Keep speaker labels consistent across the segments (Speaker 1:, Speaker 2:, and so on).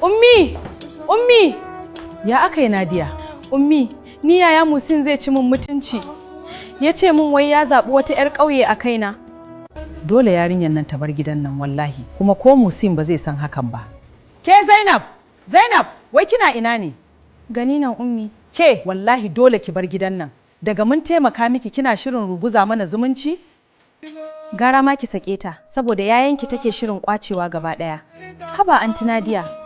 Speaker 1: Ummi! Ummi!
Speaker 2: Ya aka yi, Nadiya?
Speaker 1: Ummi, ni yaya Musin zai ci min mutunci. Ya ce min wai ya zaɓi wata 'yar ƙauye a kaina.
Speaker 2: Dole yarinyar nan ta bar gidan nan wallahi, kuma ko Musin ba zai san hakan ba. Ke Zainab, Zainab, wai kina ina ne?
Speaker 1: Gani nan, Ummi.
Speaker 2: Ke wallahi dole ki bar gidan nan. Daga mun taimaka miki kina shirin ruguza mana zumunci?
Speaker 1: Gara ma ki sake ta, saboda yayanki take shirin kwacewa gaba ɗaya. Haba, Anti Nadiya.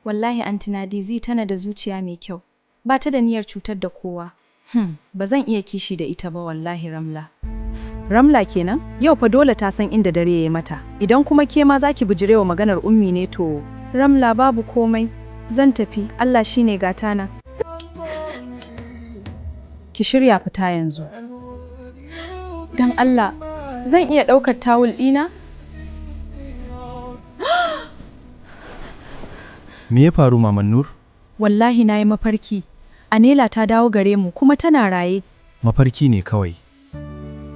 Speaker 1: Wallahi Anti Nadi tana da zuciya mai kyau. Ba ta da niyyar cutar da kowa. Ba zan iya kishi da ita ba wallahi, Ramla.
Speaker 3: Ramla kenan? Yau fa dole ta san inda dare ya yi mata. Idan kuma ke ma za ki bijirewa maganar Ummi ne, to
Speaker 1: Ramla, babu komai. Zan tafi, Allah shine gatana.
Speaker 3: Ki shirya fita yanzu.
Speaker 1: Don Allah, zan iya ɗaukar tawul ɗina?
Speaker 4: Me ya faru, Maman Nur?
Speaker 3: Wallahi na yi mafarki. Anela ta dawo gare mu kuma tana raye.
Speaker 4: Mafarki ne kawai.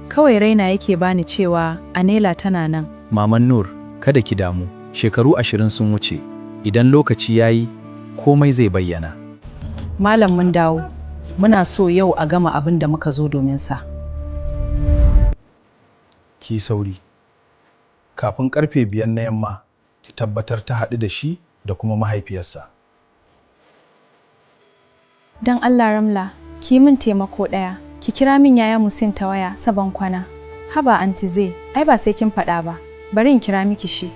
Speaker 3: Kawai raina yake bani cewa Anela tana nan.
Speaker 4: Maman Nur, kada ki damu. Shekaru 20 sun wuce. Idan lokaci ya yi, komai zai bayyana.
Speaker 2: Malam, mun dawo. Muna so yau a gama abin da muka zo domin sa.
Speaker 5: Ki sauri. Kafin karfe 5 na yamma, ki tabbatar ta haɗu da shi da kuma mahaifiyarsa.
Speaker 1: Don Allah Ramla, ki min taimako ɗaya. Ki kira min yaya Musin ta waya saban kwana. Haba Anti zai, ai ba sai kin faɗa ba. Bari in kira miki shi.